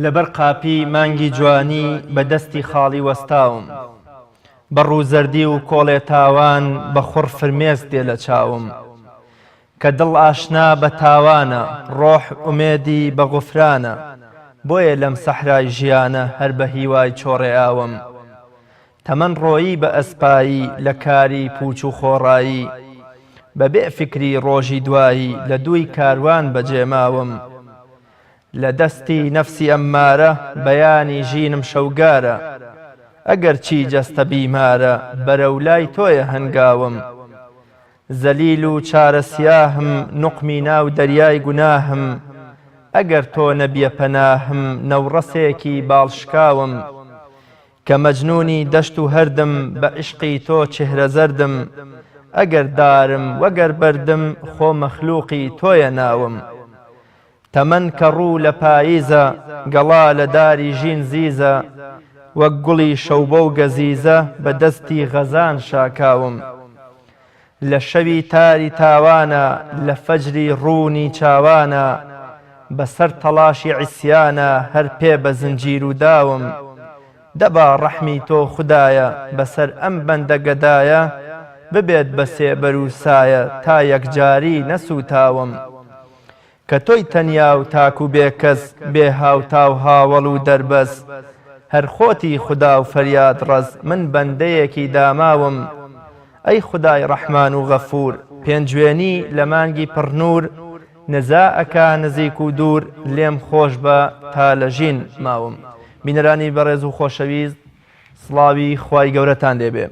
لەبەر قاپی مانگی جوانی بە دەستی خاڵی وەستاوم بە ڕووزەردی و کۆڵێ تاوان بە خوڕ فرمێسک دێ لە چاوم کە دڵ ئاشنا بە تاوانە ڕۆح ئومێدی بە غوفرانە بۆیە لەم سەحرای ژیانە هەر بە هیوای چۆڕێ ئاوم تەمەن ڕۆیی بە ئەسپایی لە کاری پووچ و خۆڕایی بە بێ فیکری ڕۆژی دوایی لە دووی کاروان بەجێ ماوم لە دەستی نەفسی ئەممارە بەیانی ژینم شەوگارە ئەگەر چی جەستە بیمارە بەرەو لای تۆیە هەنگاوم زەلیل و چارە سیاهم نوقمی ناو دەریای گوناهم ئەگەر تۆ نەبیە پەناهم نەوڕەسێکی باڵ شکاوم کە مەجنوونی دەشت و هەردم بە عیشقی تۆ چهرە زەردم ئەگەر دارم وەگەر بەردم خۆ مەخلووقی تۆیە ناوم تەمەن کە ڕوو لە پاییزە گەڵا لە داری ژین زیزە وەک گوڵی شەوبۆ و گەزیزە بە دەستی غەزان شاکاوم لە شەوی تاری تاوانە لە فەجری ڕوونی چاوانە بە سەر تەڵاشی عیسیانە هەر پێ بە زنجیر و داوم دەبا ڕەحمی تۆ خودایە بەسەر ئەم بەندە گەدایە ببێت بە سێبەر و سایە تا یەکجاری نەسووتاوم کە تۆی تەنیا و تاک و بێ کەس بێ هاوتا و هاوەڵ و دەربەس هەر خۆتی خودا و فەریاد ڕەس من بەندەیەکی داماوم ئەی خودای ڕەحمان و غەفور پێنجوێنی لە مانگی پڕ نور نزا ئەکا نزیک و دوور لێم خۆش بە تا لە ژین ماوم بینەرانی بەڕێز و خۆشەویست سڵاوی خوای گەورەتان لێبێ.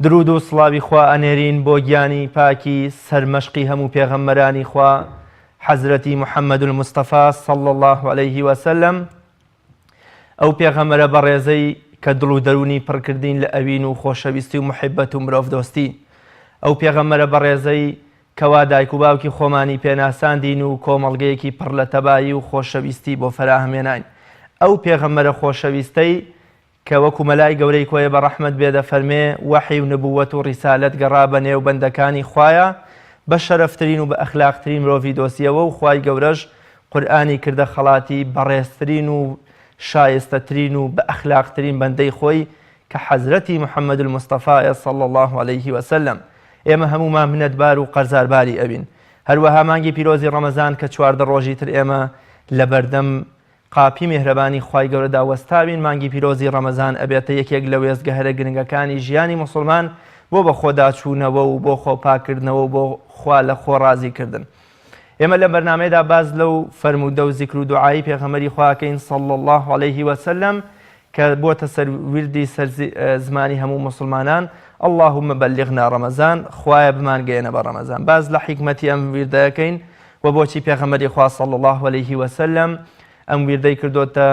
درود و سڵاوی خوا ئەنێرین بۆ گیانی پاکی سەرمەشقی هەموو پێغەمبەرانی خوا حەزرەتی محمد المصطفی صلی اللە علیه وسلم ئەو پێغەمبەرە بەڕێزەی کە دڵ و دەروونی پڕکردین لە ئەوین و خۆشەویستی و محبەت و مرۆڤدۆستی ئەو پێغەمبەرە بەڕێزەی کەوا دایک و باوکی خۆمانی پێناساندین و کۆمەڵگەیەکی پڕ لە تەبایی و خۆشەویستی بۆ فەراهەمێناین ئەو پێغەمبەرە خۆشەویستەی کە وەکو مەلای گەورەی کۆیە بە ڕەحمەت بێ دەفەرمێ، وەحی و نبووەت و ڕیسالەت گەڕا بە نێو بەندەکانی خوایا بە شەرەفترین و بە ئەخلاقترین مرۆڤی دۆزیەوە و خوای گەورەش قورئانی کردە خەڵاتی بەڕێزترین و شایستەترین و بە ئەخلاقترین بەندەی خۆی کە حەزرەتی محمد المصطفی صلی اللە علیه وسلم ئێمە هەموومان منەتبار و قەرزارباری ئەوین هەروەها مانگی پیرۆزی ڕەمەزان کە 14 ڕۆژی تر ئێمە لەبەردەم قاپی میهرەبانی خوای گەورەدا وەستاوین، مانگی پیرۆزی ڕەمەزان ئەبێتە یەکێک لە وێستگە هەرە گرنگەکانی ژیانی موسڵمان بۆ بەخۆداچوونەوە و بۆ خۆ پاککردنەوە و بۆ خوا لە خۆ ڕازی کردن. ئێمە لەم بەرنامەیەدا باس لەو فەرموودە و زیکر و دوعای پێغەمبەری خوا ئەکەین صلی اللە علیه وسلم کە بۆتە سەر ویردی سەر زمانی هەموو موسڵمانان اللهم بلغنا رمضان خوایە بمانگەیەنە بە ڕەمەزان باس لە حیکمەتی ئەم ویردە ئەکەین وە بۆچی پێغەمبەری خوا صلی اللە علیه وسلم ئەم ویردەی کردۆتە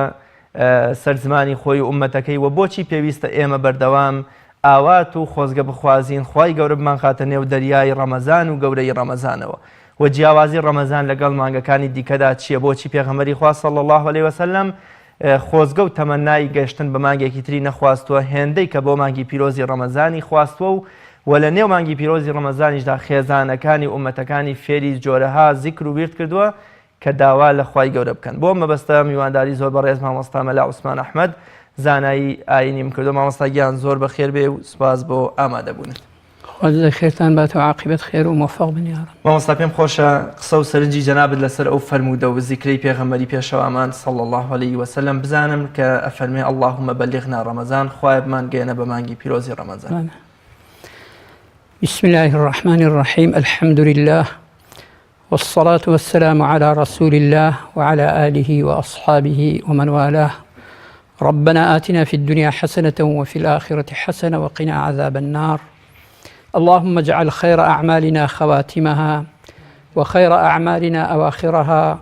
سەر زمانی خۆی و ئوممەتەکەی وە بۆچی پێویستە ئێمە بەردەوام ئاوات و خۆزگە بخوازین خوای گەورە بمانخاتە نێو دەریای ڕەمەزان و گەورەی ڕەمەزانەوە وە جیاوازی ڕەمەزان لەگەڵ مانگەکانی دیکەدا چییە بۆچی پێغەمبەری خوا صلی اللە علیه وسلم خۆزگە و تەمەنای گەشتن بە مانگێکی تری نەخواستووە هێندەی کە بۆ مانگی پیرۆزی ڕەمەزانی خواستووە و وە لە نێو مانگی پیرۆزی ڕەمەزانیشدا خێزانەکانی و ئوممەتەکانی فێری جۆرەها زیکر و ویرد کردووە کە داوا لە خوای گەورە بکەن بۆ ئەم مەبەستە میوانداری زۆر بەڕێز مامۆستا مەلا عوسمان ئەحمەد زانایی ئاینیم کردووە مامۆستا گیان زۆر بەخێر بێ و سوپاس بۆ ئامادەبوونت. خوا جزای خێرتان بات و عاقیبەت خێر و مۆفەق بن یاڕەب. مامۆستا پێم خۆشە قسە و سەرنجی جەنابت لەسەر ئەو فەرموودە و زیکرەی پێغەمبەری پێشەوامان صلی اللە علیه وسلم بزانم کە ئەفەرمێ اللهم بلغنا رمضان خوایە بمانگەیەنە بە مانگی پیرۆزی ڕەمەزان. بسم الله الرحمن الرحیم الحمد لله والصلاة والسلام على رسول الله وعلى آله وأصحابه ومن والاه ربنا آتنا في الدنيا حسنة وفي الآخرة حسنة وقنا عذاب النار اللهم اجعل خير أعمالنا خواتمها وخير أعمالنا أواخرها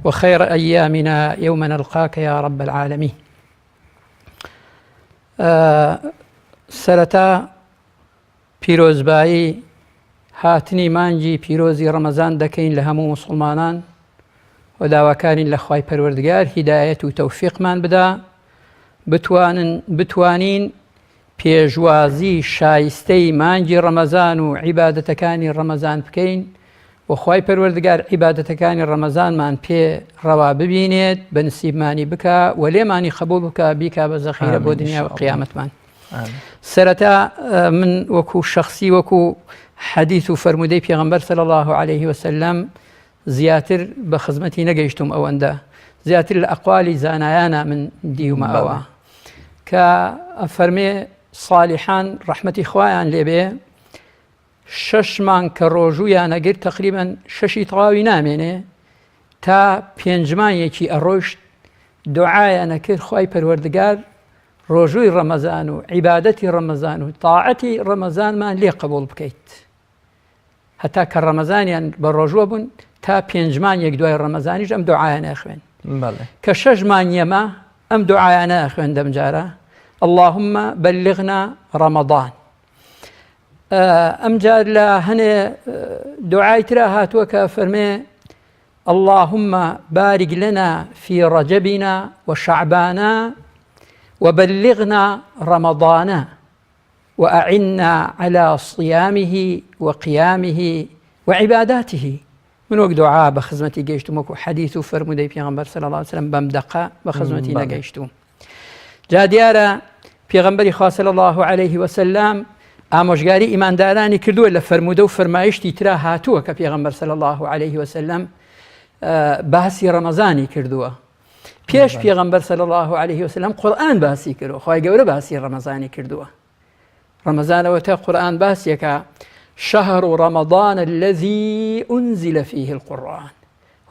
وخير أيامنا يوم نلقاك يا رب العالمين. سەرەتا پیرۆزبایی هاتنی مانگی پیرۆزی ڕەمەزان دەکەین لە هەموو موسڵمانان و داواکارین لە خوای پەروەردگار هیدایەت و تەوفیقمان بدا بتوانن بتوانین پێشوازی شایستەی مانگی ڕەمەزان و عیبادەتەکانی ڕەمەزان بکەین و خوای پەروەردگار عیبادەتەکانی ڕەمەزانمان پێ ڕەوا ببینێت بە نسیبمانی بکا و لێمانی قبوڵ بکا بیکا بە زەخیرە بۆ دنیا و قیامەتمان. سەرەتا من وەکو شخصی وەکو حەدیث و فەرموودەی پێغەمبەر صلی الله علیه وسلم زیاتر بە خزمەتی نەگەیشتوم ئەوەندە زیاتر لە ئەقوالی زانایانە من دیومە ئەوە کە فەرمێ صالحان ڕەحمەتی خوایان لێبێ شەش مانگ کە ڕۆژوویان ئەگرت تەقریبەن شەشی تەواوی نامێنێ تا پێنج مانگێکی ئەڕۆشت دوعایان ئەکرد خوای پەروەردگار ڕۆژووی ڕەمەزان و عیبادەتی ڕەمەزان و تاعەتی ڕەمەزانمان لێ قبوڵ بکەیت هەتا کە ڕەمەزانیان بە ڕۆژوە بوون تا پێنج مانگێک دوای ڕەمەزانیش ئەم دوعایانە خوێن کە شەش مانگیەمە ئەم دوعایانە خوێن دەمجارە اللهم بلغنا رمضان ئەمجار لە هەنێ دوعای ترا هاتووە کە فەرمێ اللهم بارك لنا في رجبنا وشعبانا وبلغنا رمضان وأعنا على صيامه وقيامه وعباداته من وەک دوعا بە خزمەتی گەیشتم وەکو حەدیث و فەرموودەی پێغەمبەر صلی الله علیه وسلم بەم دەقە بە خزمەتی نەگەیشتوم جا دیارە پێغەمبەری خوا صلی الله علیه وسلم ئامۆژگاری ئیماندارانی کردووە لە فەرموودە و فەرمایشتی ترا هاتووە کە پێغەمبەر صلی الله علیه وسلم باسی ڕەمەزانی کردووە پێش پێغەمبەر صلی الله علیه وسلم قورئان باسی کردووە خوای گەورە باسی ڕەمەزانی کردووە ڕەمەزانەوە تا قورئان باسیەکە شهر رمضان الذي أنزل فيه القرآن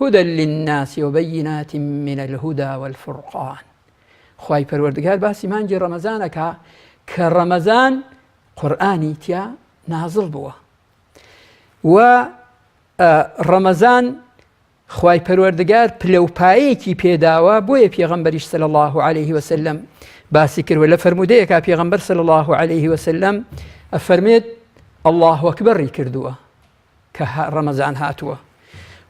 هدى للناس وبينات من الهدى والفرقان خوای پەروەردگار باسی مانگی ڕەمەزانەکە کە ڕەمەزان قورئانی تیا نازڵ بووە و ڕەمەزان خوای پەروەردگار پلە و پایەیەکی پێداوە بۆیە پێغەمبەریش صلی الله علیه وسلم باسی کردوە لە فەرموودەیەکا پێغەمبەر صلی الله علیه وسلم ئەفەرمێت الله اکبری کردووە کە ڕەمەزان هاتووە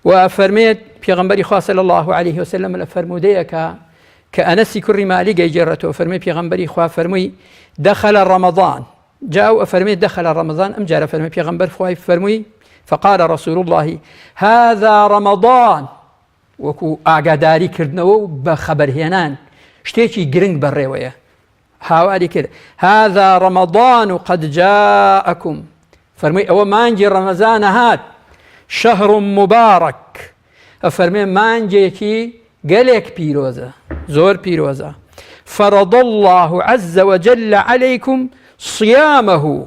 و ئەفەرمێت پێغەمبەری خوا صلی الله علیه وسلم لە فەرموودەیەکا کە ئەنەسی کوڕی مالیک ئەیگێڕێتەوە فەرمی پێغەمبەری خوا فەرمووی دخل رمضان جا ئەو ئەفەرمێ دخل رمضان ئەم جارە فەرمێ پێغەمبەر خوای فەرمووی فقال رسول الله هذا رمضان وەکو ئاگاداری کردنەوە و بە خەبەرهێنان شتێکی گرنگ بەڕێوەیە هاواری کرد هذا رمضان قد جاءكم فەرمووی ئەوە مانگی ڕەمەزانە هات شهر مبارک ئەفەرمێ مانگێکی گەلێک پیرۆزە زۆر پیرۆزە فرض الله عز وجل عليكم صيامه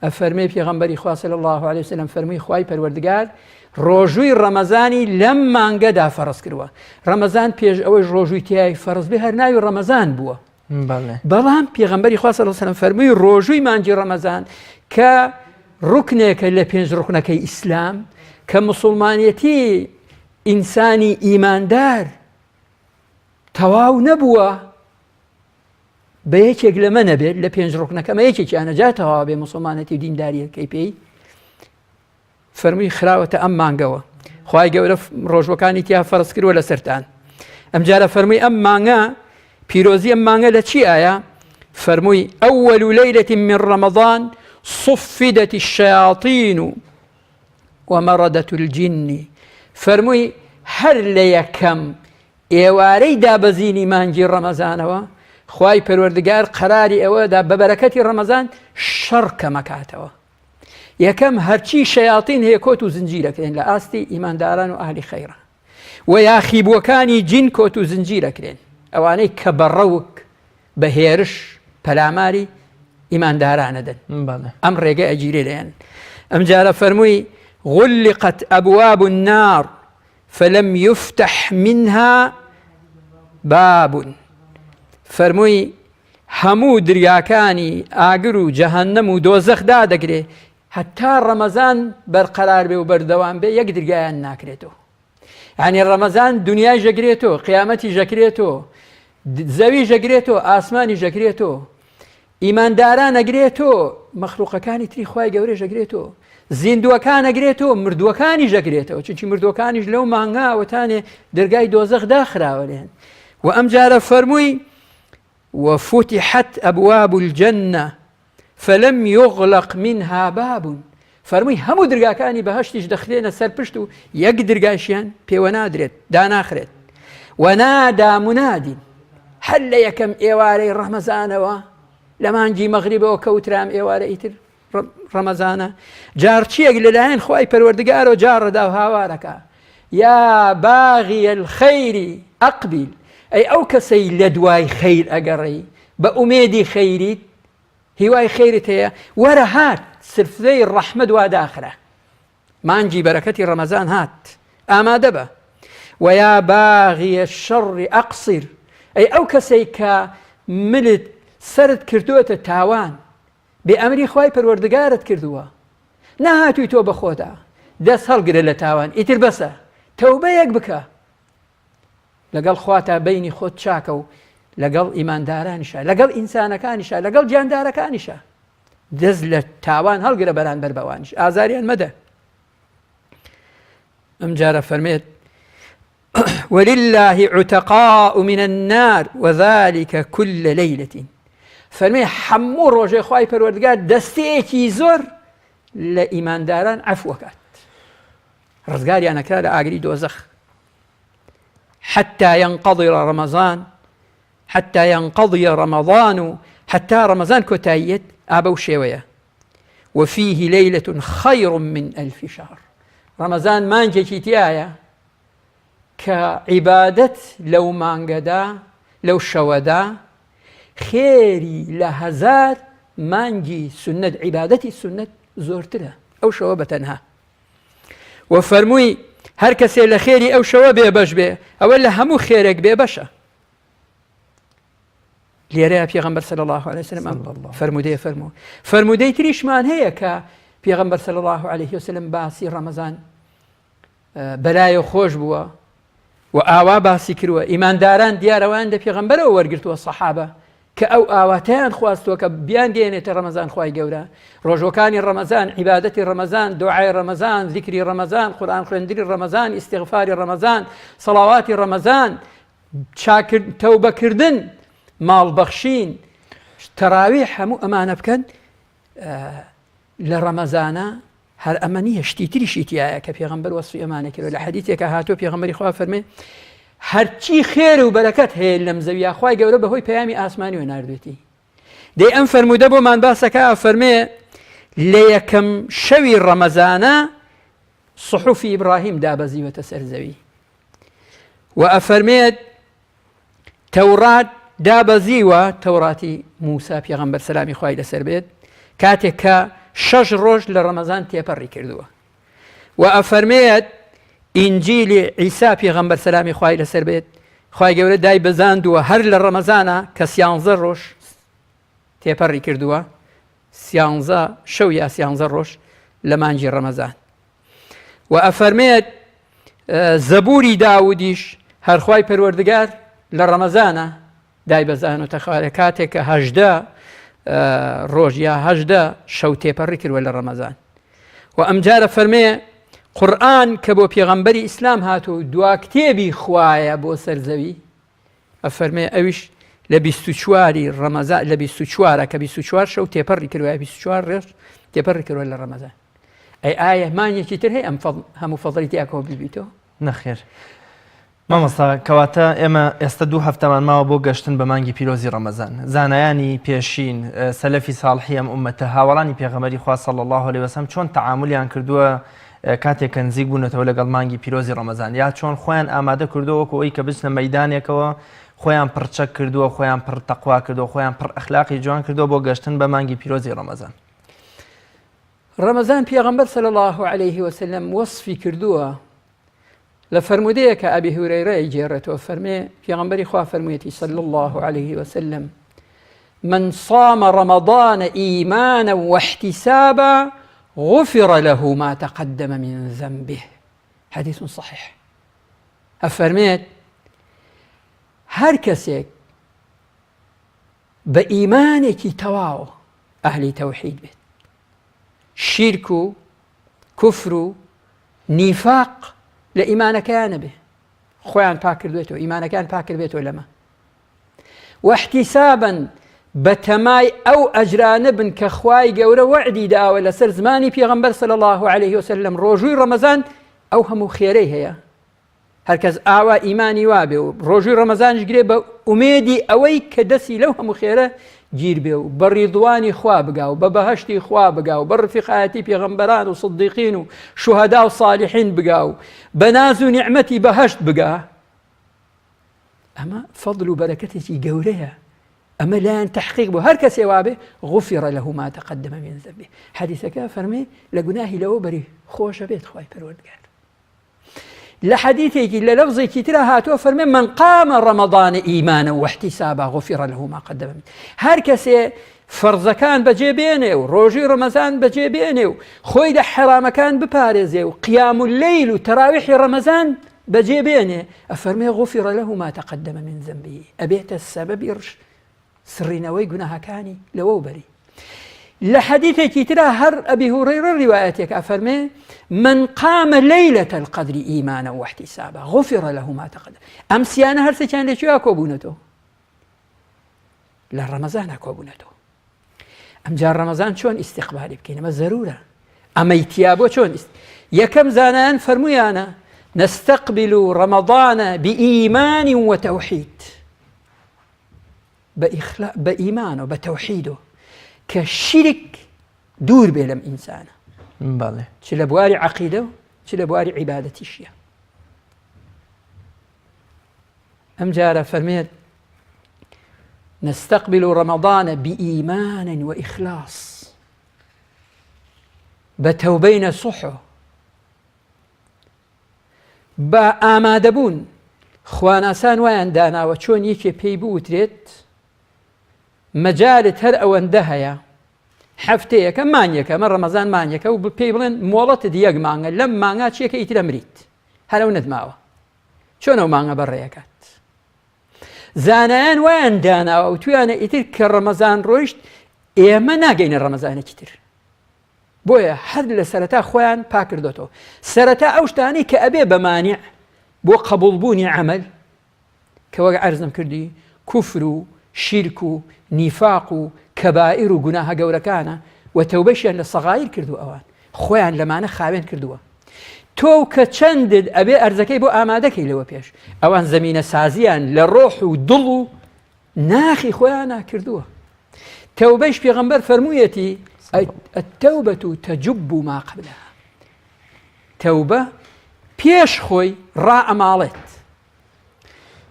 ئەفەرمێ پێغەمبەری خوا صلی الله عليه وسلم فەرمووی خوای پەروەردگار ڕۆژووی ڕەمەزانی لەم مانگەدا فەرز کردووە ڕەمەزان پێش ئەوەی ڕۆژووی تیای فەرز بێ هەر ناوی ڕەمەزان بووە بەڵام پێغەمبەری خوا صلی الله علیه وسلم فەرمووی ڕۆژووی مانگی ڕەمەزان کە ڕوکنێکە لە پێنج ڕوکنەکەی ئیسلام کە مسلمانەتی ئینسانی ئیماندار تەواو نەبووە بە یەکێک لەمە نەبێت لە پێنج ڕوکنەکەمە یەکێکیانە جا تەواو بێ مسلمانەتی و دینداریەکەی پێی فەرمووی خراوەتە ئەم مانگەوە خوای گەورە ڕۆژوەکانی تیا فەرز کردووە لەسەرتان ئەمجارە فەرمووی ئەم مانگە پیرۆزی ئەم مانگە لە چی ئایا فەرمووی ئەول لەیلة من رمضان صفدت الشياطين ومردة الجن فەرمووی هەر لە یەکەم ئێوارەی دابەزینی مانگی ڕەمەزانەوە خوای پەروەردگار قەراری ئەوەدا بە بەرەکەتی ڕەمەزان شەڕ کەمەکاتەوە یەکەم هەرچی شەیاتین هەیە کۆت و زنجیرەکرێن لە ئاستی ئیمانداران و ئەهلی خەیرە و یاخیبووەکانی جین کۆت و زنجیرەکرێن ئەوانەی کە بە ڕەوک بە هێرش پەلاماری ئیماندارانە دەن ئەم ڕێگە ئەگیرێ لێن ئەمجارە فەرمووی غلقت أبواب النار فلم يفتح منها باب فەرمووی هەموو درگاکانی ئاگر و جەهەنەم و دۆزەخ دادەگرێ هەتا ڕەمەزان بەرقەرار بێ و بەردەوام بێ یەک درگایان ناکرێتەوە یعنی ڕەمەزان دنیای ژەگرێتەوە قیامەتی ژەکرێتەوە زەوی ژەگرێتەوە ئاسمانی ژەکرێتەوە. ئیمانداران ئەگرێتۆ، مەخلوقەکانی تری خوای گەورەش ئەگرێتۆ، زیندووەکان ئەگرێتۆ، مردووەکانیش ئەگرێتەوە، چونکی مردووەکانیش لەو مانگا وەتانێ دەرگای دۆزەخ داخراوە لێن. و ئەم جارە فەرمووی وفتحت أبواب الجنة فلم يغلق منها باب فەرمووی هەموو درگاکانی بەهەشتیش دەخرێنە سەر پشت و یەک درگاشیان پێوە نادرێت داناخرێت ونادى مناد هەر لە یەکەم ئێوارەی ڕەمەزانەوە لە مانگی مەغریبەوە کەوترام ئێوارە ئیتر ڕەمەزانە جارچیەک لەلایەن خوای پەروەردگارەوە جاڕەدا و هاوارەکە یا باغی الخير أقبل ئەی ئەو کەسەی لە دوای خەیر ئەگەڕێی بە ئومێدی خەیریت هیوای خێرت هەیە وەرە هات سفرەی ڕەحمەت وا داخرا مانگی بەرەکەتی ڕەمەزان هات ئامادە بە ویا باغی الشر أقصر ئەی ئەو کەسەی کە ملت سرت کردووەتە تاوان بێ ئەمری خوای پەروەردگارت کردووە نەهاتووی تۆ بەخۆدا دەست هەڵگرە لە تاوان ئیتر بەسە تەوبەیەک بکە لەگەڵ خواتا بەینی خۆت چاکە و لەگەڵ ئیماندارانیشا لەگەڵ ئینسانەکانیشا لەگەڵ گیاندارەکانیشا دەست لە تاوان هەڵگرە بەرانبەر بەوانیش ئازاریان مەدە ئەم جارە فەرمێت ولله عتقاء من النار وذلك كل ليلة فەرمێ هەموو ڕۆژێ خوای پەروەردگار دەستەیەکی زۆر لە ئیمانداران عەفوەکات ڕزگاریان ئەکرا لە ئاگری دۆزەخ حتى ينقضي رمضان حتى ينقضي رمضان و حتا ڕەمەزان کۆتاییەت ئا بەو شێوەیە وفيه ليلة خير من ألف شهر ڕەمەزان مانگێکی تایە کە عیبادەت لەو مانگەدا لەو شەوەدا خێری لە هەزار مانگی سنت عیبادەتی سنت زۆرترە ئەو شەوە بە تەنها و فەرمووی هەر کەسێ لە خێری ئەو شەوە بێبەش بێ ئەوە لە هەموو خێرێک بێبەشە لێرەیە پێغەمبەر صلی الله علیه وسلم فەرموودەیە فەرموو فەرموودەی تریشمان هەیە کە پێغەمبەر صلی الله علیه وسلم باسی ڕەمەزان بەلایەوە خۆش بووە و ئاوا باسی کردووە ئیمانداران دیارەوان لە پێغەمبەرەوە وەرگتووە سەحابە کە ئەو ئاواتەیان خواستووە کە بیان گەێنێتە ڕەمەزان خوای گەورە ڕۆژەکانی ڕەمەزان عیبادەتی ڕەمەزان دوعای ڕەمەزان ذیکری ڕەمەزان قورآن خوێندنی ڕەمەزان ئیستیغفاری ڕەمەزان سەڵاواتی ڕەمەزان چاکرد تەوبەکردن ماڵ بەخشین تەراویح هەموو ئەمانە بکەن لە ڕەمەزانە هەر ئەمە نییە شتی تریشی تایە کە پێغەمبەر وەسفی ئەمانە کردوە لە حەدیثێکە هاتووە پێغەمبەری خوا فەرمێ هەرچی خێر و بەرەکەت هەیە لەم زەویا خوای گەورە بەهۆی پەیامی ئاسمانیوە ناردوێتی دەی ئەم فەرموودە بۆمان باسەکە فەرمێ لە یەکەم شەوی ڕەمەزانە صحفی ئیبراهیم دابەزیوەتە سەر زەوی و ئەفەرمێت تەورات دابەزیوە، تەوراتی موسا پێغەمبەر سەلامی خوای لەسەر بێت، کاتێک کە شەش ڕۆژ لە ڕەمەزان تێپەڕی کردووە. و ئەفەرمێت ئینجیلی عیسا پێغەمبەر سەلامی خوای لەسەر بێت، خوای گەورە دای بەزاندووە هەر لە ڕەمەزانە کە سیانزە ڕۆژ تێپەڕی کردووە، سیانزە شەو یا سیانزە ڕۆژ لە مانگی ڕەمەزان. و ئەفەرمێت زەبوری داودیش هەرخوای پەروەردگار لە ڕەمەزانە دایبەزانۆتە خوارێ کاتێک کە هەژدە ڕۆژ یا هەژدە شەو تێپەڕی کردوە لە ڕەمەزان و ئەمجارە فەرمێ قورآن کە بۆ پێغەمبەری ئیسلام هاتوو و دوا کتێبی خوایە بۆ سەرزەوی ئەفەرمێ ئەویش لە 24 ڕەمەزان لە 24 کە 24 شەو تێپەڕی کردوە 24 ڕێژ تێپەڕی کردوە لە ڕەمەزان ئەی ئایا مانگێکی تر هەیە ئەم هەموو فەزڵی تیا کۆ ببیتەوە؟ نەخێر مامۆستا کەواتە ئێمە ئێستا دوو هەفتەمان ماوە بۆ گەشتن بە مانگی پیرۆزی ڕەمەزان زانایانی پێشین سەلەفی ساڵحی ئەم ئومەتە هاوەڵانی پێغەمبەری خوا صلی الله علیه وسلم چۆن تەعاملیان کردووە کاتێک کە نزیک بوونەتەوە لەگەڵ مانگی پیرۆزی ڕەمەزان یا چۆن خۆیان ئامادە کردووە وەکو ئەوی کە بچنە مەدانێکەوە خۆیان پڕچەک کردووە خۆیان پڕ تەقوا کردووە خۆیان پڕ ئەخلاقی جوان کردووە بۆ گەشتن بە مانگی پیرۆزی ڕەمەزان ڕەمەزان پێغەمبەر صلی اللە علیه وسلم وەسفی کردووە لە فەرموودەیەکە ئەبی هورەیرە ئەیگێڕێتەوە فەرمێ پێغەمبەری خوا فەرموویەتی صلی اللە علیه وسلم من صام رمضان ایمانا واحتسابا غفر له ما تقدم من ذنبه حديث صحيح ئەفەرمێت هەر کەسێک بە ئیمانێکی تەواو ئەهلی تەوحید بێت شیرک و کوفر و نیفاق لە ئیمانەکەیان نەبێ خۆیان پاک کردوێتەوە ئیمانەکان پاک کردبێتەوە لەمە واحتسابا بەتەمای ئەو ئەجرانە بن کە خوای گەورە وەعدی داوە لەسەر زمانی پێغەمبەر صلی الله علیه وسلم ڕۆژووی ڕەمەزان ئەو هەموو خێرەی هەیە هەرکەس ئاوا ئیمانی وابێ و ڕۆژووی ڕەمەزانیش گرێ بە ئومێدی ئەوەی کە دەسی لەو هەموو خێرە گیر بێ و بە ڕیضوانی خوا بگا و بە بەهەشتی خوا بگا و بە ڕفیقایەتی پێغەمبەران و صدیقین و شوهەدا و صالحین بگا و بە ناز و نیعمەتی بەهەشت بگا ئەمە فەضل و بەرەکەتێکی گەورەیە ئەمە لایەن تحقیق بۆ هەر کەسێ وابێ غفر له ما تقدم من ذنبه حەدیثەکە فەرمێ لە گوناهی لەوە بەری خۆشە بێت خوای پەروەردگار لە حەدیثێکی لە لەفزێکی ترا هاتووە فەرمێ من قام رمضان ایمانا واحتسابا غفر له ما قدم من هەر کەسێ فەرزەکان بەجێ بێنێ و ڕۆژی ڕەمەزان بەجێ بێنێ و خۆی لە حەرامەکان بپارێزێ و قیام اللەیل و تەراویحی ڕەمەزان بەجێ بێنێ ئەفەرمێ غفر له ما تقدم من ذنبه ئەبێتە سەبەبی ڕش سڕینەوەی گوناهەکانی لەوەو بەری. لە حەدیثێکی ترا هەر ئەبی هوڕەیڕە ڕیوایەتێک ئەفەرمێ من قام ليلة القدر إيمانا واحتسابا غفر له ما تقدم ئەم سیانە هەرسێکیان لە کوێ کۆبوونەتەوە لە ڕەمەزانە کۆبوونەتەوە ئەمجار ڕەمەزان چۆن ئیستیقبالی بکەین ئەمە زەرورە ئەمەی تیا بۆ چۆن یەکەم زانایان فەرمویانە نستقبل رمضان بإيمان وتوحيد بە ئیخلا بە ئیمان و بە تەوحید و کە شیرک دوور بێ لەم ئینسانە بەڵێ چ لە بواری عەقیدە و چ لە بواری عیبادەتیشیە ئەم جارە فەرمێت نستقبل رمضان بإيمان وإخلاص بە تەوبەی نەسوح بە ئامادەبوون، خواناسان وایان داناوە چۆن یەکێ پێی بوترێت مەجالت هەر ئەوەندە هەیە هەفتەیەکە مانگێکە ئەمە ڕەمەزان مانگێکە و پێی بڵێن مۆڵەتت یەک مانگە لەم مانگا چیەکە ئیترە مریت هەر ئەو نەتماوە چۆن ئەو مانگە بەڕێیەکات زانایان وایان داناوە و تویانە ئیتر کە ڕەمەزان ڕۆیشت ئێمە ناگەینە ڕەمەزانێکی تر بۆیە هەر لە سەرەتا خۆیان پاک کردۆتەوە سەرەتا ئەو شتانەی کە ئەبێ بە مانع بۆ قبوڵ بوونی عەمەل کە وەک عەرزم کردی کوفر و شیرک و نیفاق و کەبائیر و گوناهە گەورەکانە و تەوبەشیان لە سەغایر کردو ئەوان خۆیان لەمانە خاوێن کردووە تۆ کە چەندت ئەبێ ئەرزەکەی بۆ ئامادەکەی لەوە پێش ئەوان زەمینە سازیان لە ڕۆح و دڵ و ناخی خۆیانا کردووە تەوبەیش پێغەمبەر فەرموویەتی التوبة تجب ما قبلها تەوبە پێش خۆی ڕائەماڵێت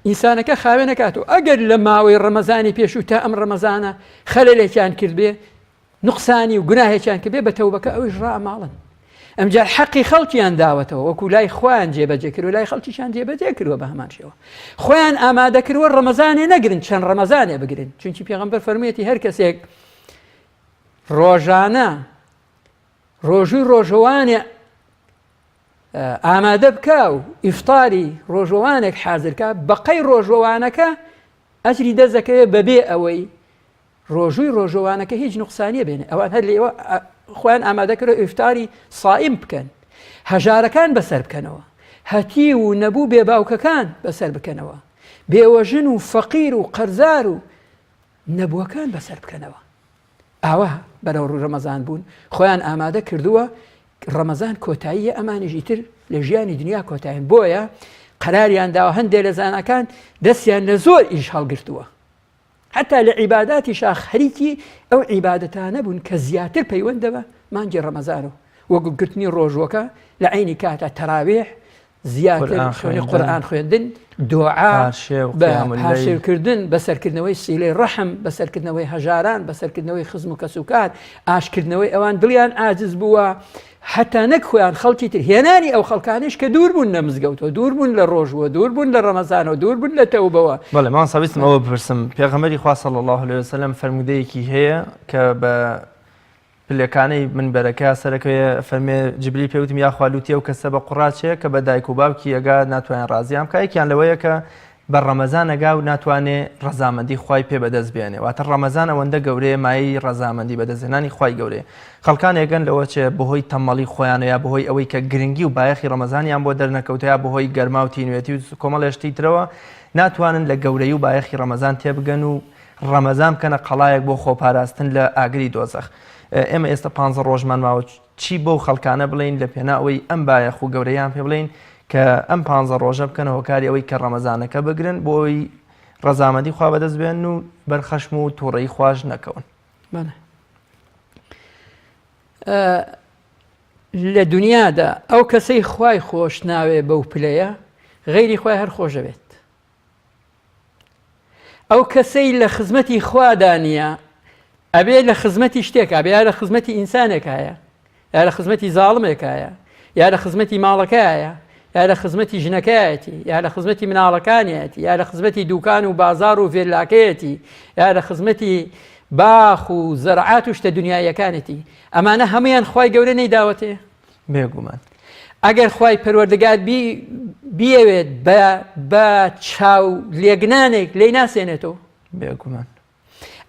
ئینسانەکە خاوێنەکات و ئەگەر لە ماوەی ڕەمەزانی پێشوو تا ئەم ڕەمەزانە خەلەلێکیان کردبێ نوقسانی و گوناهێکیان کردبێ بە تەوبەکە ئەویش ڕائەماڵن ئەمجار حەقی خەڵکیان داوەتەوە وەکو لای خۆیان جێبەجێ کردوە لای خەڵکیشان جێبەجێ کردوە بە هەمان شێوە خۆیان ئامادە کردوە ڕەمەزانێ نەگرن چەند ڕەمەزانێ بگرن چونکی پێغەمبەر فەرموویەتی هەر کەسێک ڕۆژانە ڕۆژووی ڕۆژەوانێ ئامادە بکە و ئیفتاری ڕۆژەوانێک حازرکە بەقەی ڕۆژەوانەکە ئەجری دەست دەکەوێت بەبێ ئەوەی ڕۆژووی ڕۆژەوانەکە هیچ نوقسانیە بێنێ ئەوان هەر لێوە خۆیان ئامادە کرد ئیفتاری سائیم بکەن هەژارەکان بەسەر بکەنەوە هەتی و نەبوو بێ باوکەکان بەسەر بکەنەوە بێوەژن و فەقیر و قەرزار و نەبووەکان بەسەر بکەنەوە ئاوا بەرەو ڕوو ڕەمەزان بوون خۆیان ئامادە کردووە ڕەمەزان کۆتاییە ئەمانیش ئیتر لە ژیانی دنیا کۆتایین بۆیە قەراریان داوە هەندێک لە زاناکان دەستیان لە زۆر ئیش هەڵگرتووە هەتا لە عیباداتیشا خەریکی ئەو عیبادەتانە بوون کە زیاتر پەیوەندە بە مانگی ڕەمەزان و وەک گرتنی ڕۆژووەکە لە عەینی کاتا تەراویح زیاتر خوێنی قورئان خوێندن دوعا بە پارشێوکردن بەسەرکردنەوەی سیلەی ڕەحم بەسەرکردنەوەی هەژاران بەسەرکردنەوەی خزم و کەسوکار ئاشکردنەوەی ئەوان دڵیان عاجز بووە هەتا نەک خۆیان خەڵکی تر هێنانی ئەو خەڵکانەیش کە دوور بوون لە مزگەوتەوە دوور بوون لە ڕۆژووە دوور بوون لە ڕەمەزانەوە دوور بوون لە تەوبەوە. بەڵێ مامۆستا ویستم ئەوە بپرسم پێغەمبەری خوا صلی اللە علیە وسلم فەرموودەیەکی هەیە کە بە پلەکانەی منبەرەکە سەرەکەوێ فەرمێ جبریل پێ وتم یاخوا لوتی ئەو کەسە بە قوڕا چێ کە بە دایک و باوکی ئەگا ناتوانێ ڕازیان بکا یەکیان لەوەیە کە بە ڕەمەزان ئەگا و ناتوانێ ڕەزامەندی خوای پێ بەدەست بێنێ واتە ڕەمەزان ئەوەندە گەورەیە مایەی ڕەزامەندی بەدەستهێنانی خوای گەورەیە خەڵکانێکن لەوە چێ بەهۆی تەمەڵی خۆیانە یا بەهۆی ئەوەی کە گرنگی و بایەخی ڕەمەزانیان بۆ دەرنەکەوتە یا بەهۆی گەرما و تینوێتی و کۆمەڵێ شتی ترەوە ناتوانن لە گەورەی و بایەخی ڕەمەزان تێبگەن و ڕەمەزان بکەنە قەڵایەک بۆ خۆپاراستن لە ئاگری دۆزەخ. ئێمە ئێستا پانزە ڕۆژمان ماوە چی بەو خەڵکانە بڵێین لە پێناو ئەوەی ئەم بایەخ و گەورەیان پێ بڵێین کە ئەم پانزە ڕۆژە بکەنە هۆکاری ئەوەی کە ڕەمەزانەکە بگرن بۆ ئەوەی ڕەزامەندی خوا بەدەست بێن و بەر خەشم و تووڕەیی خواش نەکەون. بەڵێ. لە دنیادا ئەو کەسەی خوای خۆش ناوێ بەو پلەیە غەیری خوای هەر خۆشەوێت. ئەو کەسەی لە خزمەتی خوادا نییە ئەبێ لە خزمەتی شتێکا بێ یا لە خزمەتی ئینسانێکایە یا لە خزمەتی زاڵمێکایە یا لە خزمەتی ماڵەکەیە یا لە خزمەتی ژنەکەیەتی یا لە خزمەتی مناڵەکانیەتی یا لە خزمەتی دوکان و بازار و ڤێلاکەیەتی یا لە خزمەتی باخ و زەرعات و شتە دنیایەکانێتی ئەمانە هەمویان خوای گەورە نەیداوەتێ بێگومان. ئەگەر خوای پەروەردگار بی بیەوێت بە بە چاو لێگنانێک لێی ناسێنێتەوە. بێگومان.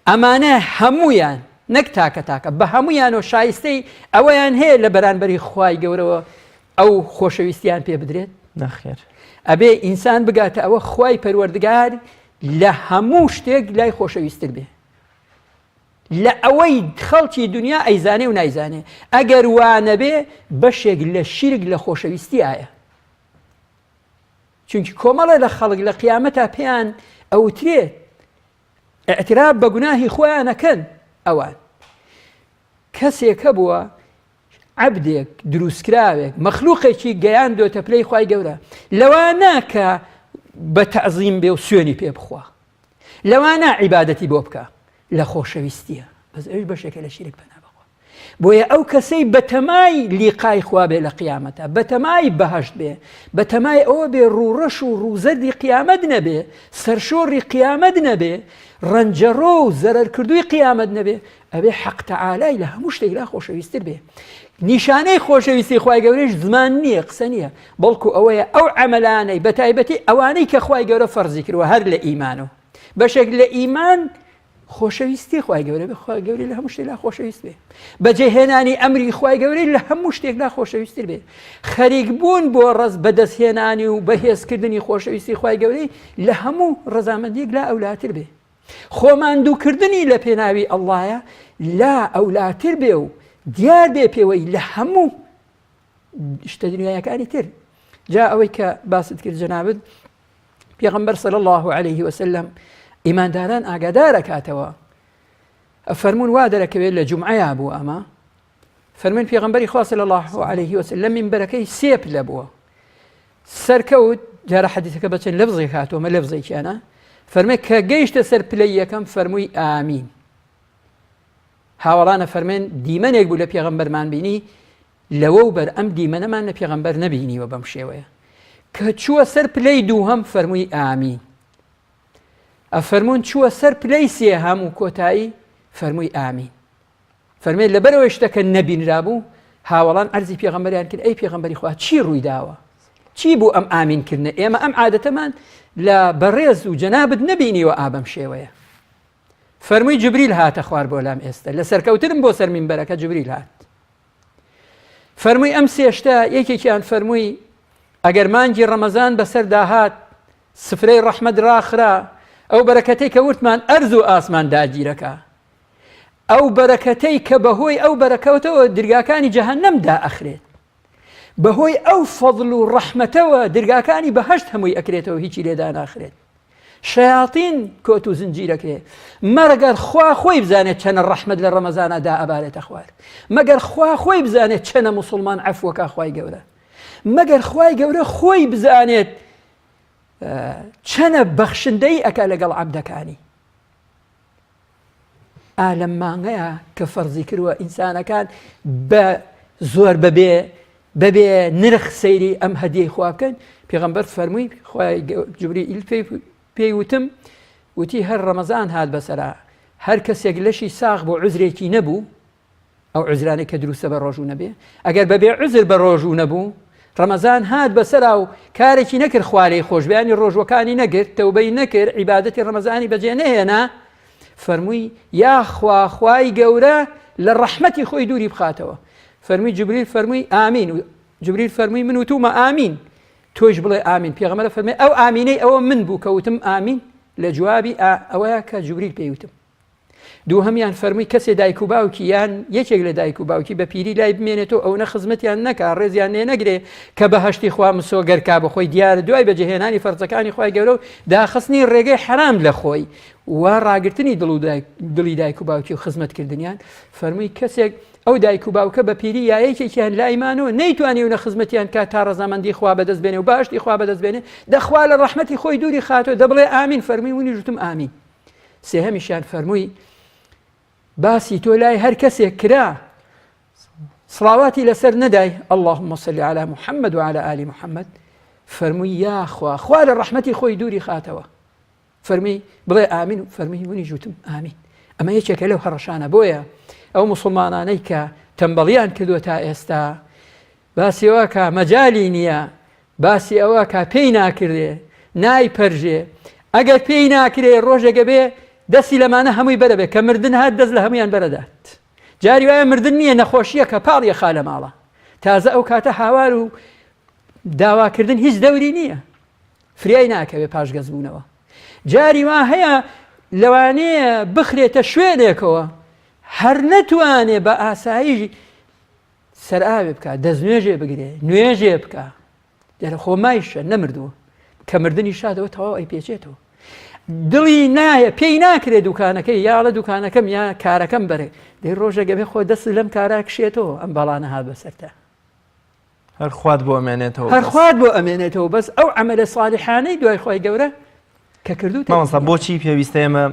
ئەمانە هەموویان نەک تاکە تاکە بە هەموویانەوە شایستەی ئەوەیان هەیە لە بەرانبەری خوای گەورەوە ئەو خۆشەویستیان پێ بدرێت؟ نەخێر. ئەبێ ئینسان بگاتە ئەوە خوای پەروەردگار لە هەموو شتێک لای خۆشەویستتر بێ. لە ئەوەی خەڵکی دونیا ئەیزانێ و نایزانێ ئەگەر وا نەبێ بەشێک لە شیرک لە خۆشەویستیایە چونکی کۆمەڵێ لە خەڵک لە قیامەتا پێیان ئەوترێت اعتراف بە گوناهی خۆیان ئەکەن ئەوان کەسێک هەبووە عەبدێک دروستکراوێک مەخلوقێکی گەیاندۆتە پلەی خوای گەورە لەوانە کە بە تەعزیم بێ و سوێنی پێ بخوا لەوانە عیبادەتی بۆ بکە لە خۆشەویستیە بەس ئەویش بەشێکە لە شیرک پەنا بەخوا بۆیە ئەو کەسەی بەتەمای لیقای خوا بێ لە قیامەتە بەتەمای بەهشت بێ بەتەمای ئەوە بێ ڕووڕەش و ڕووزەردی قیامەت نەبێ سەرشۆڕی قیامەت نەبێ ڕەنجەڕۆ و زەرەرکردووی قیامەت نەبێ ئەبێ حەق تەعالای لە هەموو شتێک لا خۆشەویستتر بێ نیشانەی خۆشەویستی خوای گەورەش زمان نییە قسە نییە بەڵکو ئەوەیە ئەو عەمەلانەی بەتایبەتی ئەوانەی کە خوای گەورە فەرزی کردووە هەر لە ئیمانەوە بەشێک لە ئیمان خۆشەویستی خوای گەورە بێ خوای گەورەی لە هەموو شتێک لا خۆشەویست بێ بەجێهێنانی ئەمری خوای گەورەی لە هەموو شتێک لا خۆشەویستتر بێ خەریک بوون بۆ ڕەز بەدەستهێنانی و بەهێزکردنی خۆشەویستی خوای گەورەی لە هەموو ڕەزامەندیەک لا ئەولاتر بێ خۆماندووکردنی لە پێناوی ئەڵڵایە لا ئەولاتر بێ و دیار بێ پێوەی لە هەموو شتە دنیایەکانی تر جا ئەوەی کە باست کرد جەنابت پێغەمبەر صلی الله عليه وسلم ئیمانداران ئاگادار ئەکاتەوە فەرمونون وا دەرەکەوێت لە جومعەیە بوو ئەمە فەرمون پێغەمبەری خوا صلی الله عليه وسلم منبەرەکەی سێ پلە بووە سەرکەوت جارە حەدیثەکە بە چەند لەفزێک هاتووە مە لەفزێکیانە فەرمێ کە گەیشتە سەر پلەی یەکەم فەرمووی ئامین هاوەڵانە فەرمێن دیمەنێک بوو لە پێغەمبەرمان بینی لەوەو بەر ئەم دیمەنەمان لە پێغەمبەر نەبینیوە بەم شێوەیە کە چووە سەر پلەی دووهەم فەرمووی ئامین ئەفەرمونون چووە سەر پلەی سێهەم و کۆتایی فەرمووی ئامین فەرمێ لەبەرەوەی شتەکە نەبینرابوو هاوەڵان عەرزی پێغەمبەریان کرد ئەی پێغەمبەری خوا چی ڕووی داوە چی بوو ئەم ئامین کردنە ئێمە ئەم عادەتەمان لە بەڕێز و جەنابت نەبینیوە ئابەم شێوەیە فەرمووی جبریل هاتە خوار بۆ لام ئێستا لە سەرکەوتنم بۆ سەر مینبەرەکە جبریل هات فەرمووی ئەم سێشتە یەکێکیان فەرمووی ئەگەر مانگی ڕەمەزان بەسەر داهات سفرەی ڕەحمەت ڕاخرا ئەو بەرەکەتەی کە وتمان ئەرز و ئاسمان داگیرەکە ئەو بەرەکەتەی کە بەهۆی ئەو بەرەکەوتەوە درگاکانی جەهەنەم دائەخرێت بەهۆی ئەو فەضل و ڕەحمەتەوە درگاکانی بەهەشت هەمووی ئەکرێتەوە هیچی لێ داناخرێت شەیاتین کۆت و زنجیرەکرێ مەگەر خوا خۆی بزانێت چەنە ڕەحمەت لە ڕەمەزانە دا ئەبارێتە خوار مەگەر خوا خۆی بزانێت چەنە موسڵمان عەفوەکا خوای گەورە مەگەر خوای گەورە خۆی بزانێت چەنە بەخشندەی ئەکا لەگەڵ عەبدەکانی ئا لەم مانگەیا کە فەرزی کردوە ئینسانەکان بە زۆر بەبێ بەبێ نرخ سەیری ئەم هەدیەی خوا بکەن پێغەمبەر فەرمووی خوای جبرئیل پێی پێی وتم وتی هەر ڕەمەزان هات بەسەرا هەر کەسێک لەشی ساغ بۆ عوزرێکی نەبوو ئەو عوزرانەی کە دروستە بە ڕۆژوو نەبێ ئەگەر بەبێ عوزر بە ڕۆژوو نەبوو. ڕەمەزان هات بەسەرا و کارێکی نەکرد خوا لێی خۆش بێ یانی ڕۆژوەکانی نەگرت تەوبەی نەکرد عیبادەتی ڕەمەزانی بەجێ نەهێنا فەرمووی یاخوا خوای گەورە لە ڕەحمەتی خۆی دووری بخاتەوە فەرمووی جبریل فەرمووی ئامین جبریل فەرمووی من وتومە ئامین تۆیش بڵێ ئامین پێغەمبەر فەرمی ئەو ئامینەی ئەوە من بوو کە وتم ئامین لە جوابی ئەوەیە کە جبریل پێی وتم دووهەمیان فەرمووی کەسێ دایک و باوکی یان یەکێک لە دایک و باوکی بە پیری لای بمێنێتەوە ئەونە خزمەتیان نەکا ڕێزیان لێ نەگرێ کە بەهەشتی خوا مسۆگەر کا بە خۆی دیارە دوای بەجێهێنانی فەرزەکانی خوای گەورە و داخستنی ڕێگەی حەرام لە خۆی و ڕاگرتنی دڵ و دڵی دایک و باوکی و خزمەت کردنیان فەرمووی کەسێک ئەو دایک و باوکە بە پیری یا یەکێکیان لای مانەوە نەیتوانی و نە خزمەتیان کا تا ڕەزامەندی خوا بەدەست بێنێ و بەهەشتی خوا بەدەست بێنێ دەخوا لە ڕەحمەتی خۆی دووری خاتۆ دەبڵێ ئامین فەرمووی منیش وتم ئامین سێهەمیشیان فەرمووی باسی تۆ لای هەر کەسێک کرا سڵاواتی لەسەر نەدای اللهم صل على محمد وعلى آل محمد فەرمووی یاخوا خوا لە ڕەحمەتی خۆی دووری خاتەوە فەرمی بڵێ ئامین و فەرمی منی جوتم ئامین ئەمە یەکێکە لەو هەڕەشانە بۆیە ئەو مسلمانانەی کە تەمبەڵیان کردووە تا ئێستا باسی ئەوە کا مەجالی نییە، باسی ئەوە کا پێی ناکرێ، نایپەرژێ، ئەگەر پێی ناکرێ ڕۆژێک ئەبێ دەستی لەمانە هەمووی بەرەبێ، کە مردن هات دەست لە هەموویان بەرەدات. جاری وایە مردن نییە نەخۆشییەکە پاڵی ئەخا لە ماڵە. تازە ئەو کاتە هاوار و داواکردن هیچ دەوری نییە. فریای ناکەوێ پاشگەزبوونەوە. جاری وا هەیە لەوانەیە بخرێتە شوێنێکەوە هەر نەتوانێ بە ئاسایی سەرئاوێ بکا دەستنوێژێ بگرێ نوێژێ بکا دەرە خۆ مایشە نەمردووە کە مردنی شادەوە تەواو ئەی پێچێتەوە دڵی نایە پێی ناکرێ دوکانەکەی یاڵە دوکانەکەم یا کارەکەم بەرێ دەی ڕۆژێک ئەبێ خۆ دەست لەم کارا کشێتەوە ئەم بەڵانە هات بەسەرتا هەر خوات بۆ ئەمێنێتەوە هەر خوات بۆ ئەمێنێتەوە بەس ئەو عەمەلە ساڵحانەی دوای خوای گەورە کە کردوتە مامۆستا بۆچی پێویستە ئێمە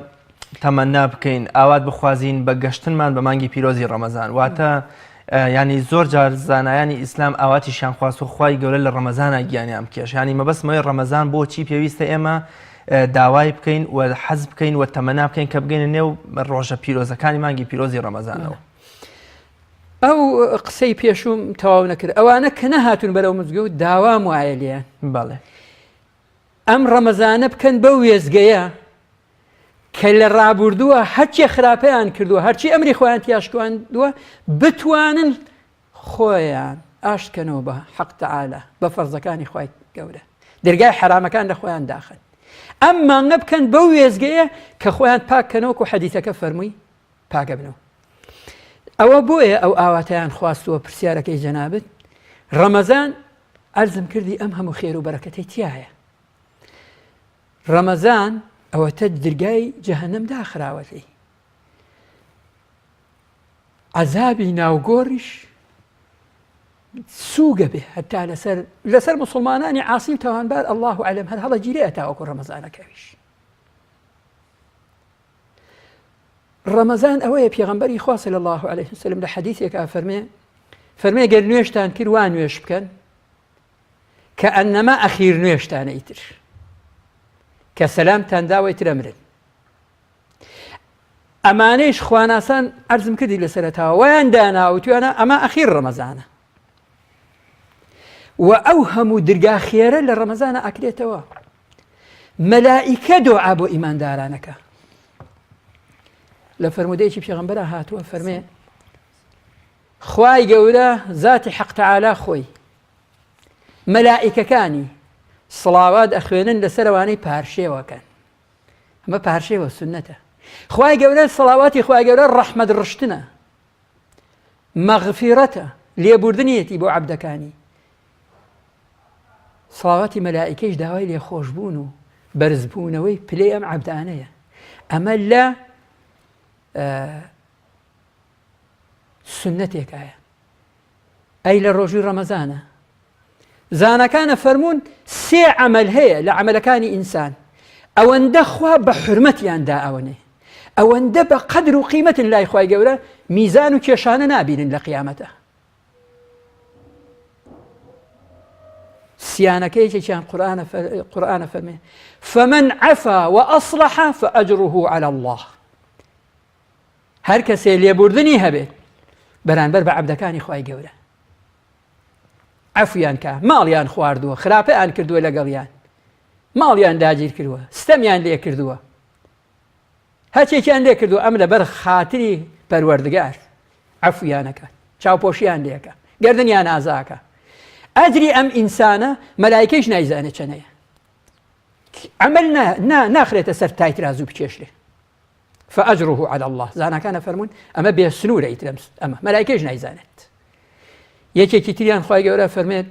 تەمەنا بکەین ئاوات بخوازین بە گەشتنمان بە مانگی پیرۆزی ڕەمەزان واتە ینی زۆر جار زانایانی ئیسلام ئاواتیشیان خواست و خوای گەورە لە ڕەمەزانە گیانیان بکێش ینی مەبەستمەوەی ڕەمەزان بۆچی پێویستە ئێمە داوای بکەین و حەز بکەین و تەمەنا بکەین کە بگەینە نێو ڕۆژە پیرۆزەکانی مانگی پیرۆزی ڕەمەزانەوە. ئەو قسەی پێشووم تەواو نەکرد ئەوانە کە نەهاتوون بەرەو مزگەوت داوام وایە لێیان بەڵێ ئەم ڕەمەزانە بکەن بەو وێزگەیە کە لە ڕابوردووە هەرچێ خراپەیان کردووە هەرچی ئەمری خۆیان تیاشکواندووە بتوانن خۆیان ئاشتکەنەوە بە حەق تەعالا بە فەرزەکانی خوای گەورە دەرگای حەرامەکان لە خۆیان داخن ئەم مانگە بکەن بەو وێزگەیە کە خۆیان پاک کەنەوە و حەدیثەکە فەرمووی پاکەبنەوە ئەوە بۆیە ئەو ئاواتەیان خواستووە پرسیارەکەی جەنابت ڕەمەزان ئەرزم کردی ئەم هەموو خێر و بەرەکەتەی تایە ڕەمەزان ئەوەتە درگای جەهەنەم داخراوەتی عەزابی ناوگۆڕیش سوگە بێ هەتا لەسەر لەسەر مسلمانانی عاسی و تاوانبار الله عالم هەر هەڵە گیرێ تاوەکو ڕەمەزانەکەویش ڕەمەزان ئەوەیە پێغەمبەری خوا صلی الله علیه وسلم لە حەدیثێکا فەرمێ فەرمێ گەر نوێژتان کرد وا نوێژ بکەن کە ئەنەما ئەخیر نوێژتانە ئیتر کە سەلامتان داوە ئیتر ئەمرن ئەمانەیش خواناسان عەرزم کردی لە سەرەتاوە وایان دانا وتویانە ئەمە ئەخیر ڕەمەزانە و ئەو هەموو درگا خێرە لە ڕەمەزانە ئەکرێتەوە مەلائیکە دۆعا بۆ ئیماندارانەکە لە فەرمودەیەکی پێغەمبەرا هاتووە فەرمێ خوای گەورە زاتی حەق تەعالا خۆی مەلائیکەکانی سڵاوات ئەخوێنن لەسەر ئەوانەی پارشێوەکەن ئەمە پارشێوە سنەتە خوای گەورە سڵاواتی خوای گەورە ڕەحمەت ڕشتنە مەغفیرەتە لێبوردنیەتی بۆ عەبدەکانی سڵاواتی مەلائیکەیش داوای لێخۆشبوون و بەرزبوونەوەی پلەی ئەم عەبدانەیە ئەمە لە سنەتێکایە ئەی لە ڕۆژی ڕەمەزانە زانەکانە فەرمونون سێ عمل هەیە لە عملەکانی ئینسان ئەوەندە خوا بە حرمەتیان دا ئەوەنێ ئەوەندە بە قەدر و قیمەتن لای خوای گەورە میزان و کێشانە نابینن لە قیامەتە سیانەکە یەکێکیان قورآانە فەرمێ فمن عفا وأصلح فأجره على الله هەر کەسێ لێبوردنی هەبێت بەرانبەر بە عەبدەکانی خوای گەورە. عەفویان کا، ماڵیان خواردووە، خراپەیان کردووە لەگەڵیان، ماڵیان داگیر کردووە، ستەمیان لێ کردووە، هەرچێکیان لێ کردووە، ئەم لەبەر خاتری پەروەردگار عەفویان ئەکات، چاوپۆشیان لێ ئەکا، گەردنیان ئازا ئەکا. ئەجری ئەم ئینسانە مەلایکەیش نایزانێ چەنەیە. عەمەل ناخرێتە سەر تای ترازوو بکێشرێ. فأجره على الله زاناکان ئەفەرموون ئەمە بێ سنوورە ئیتر ئەمە مەلایکەیش نایزانێت. یەکێکی تریان خوای گەورە فەرمێت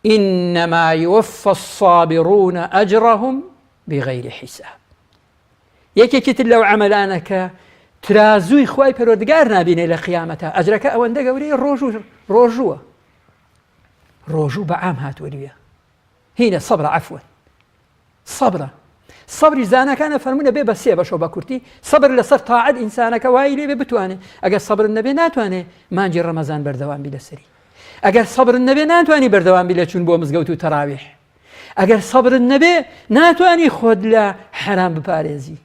إنما يوفى الصابرون أجرهم بغير حساب. یەکێکی تر لەو عەمەلانە کە ترازووی خوای پەروەردگار نابینێ لە قیامەتە ئەجرەکە ئەوەندە گەورەیە ڕۆژ و ڕۆژووە ڕۆژوو بە عام هاتووە لوێ هینە سەبرە عەفوەن سەبرە سەبری زاناکان ئەفەرموون ئەبێ بە سێ بەشەوە بە کورتی سەبر لەسەر تاعەت ئینسانەکە وای لێ بێ بتوانێ ئەگەر سەبرت نەبێ ناتوانێ مانگی ڕەمەزان بەردەوام بی لەسەری ئەگەر سەبرت نەبێ ناتوانی بەردەوام بی لە چوون بۆ مزگەوت و تەراویح ئەگەر سەبرت نەبێ ناتوانی خۆت لە حەرام بپارێزی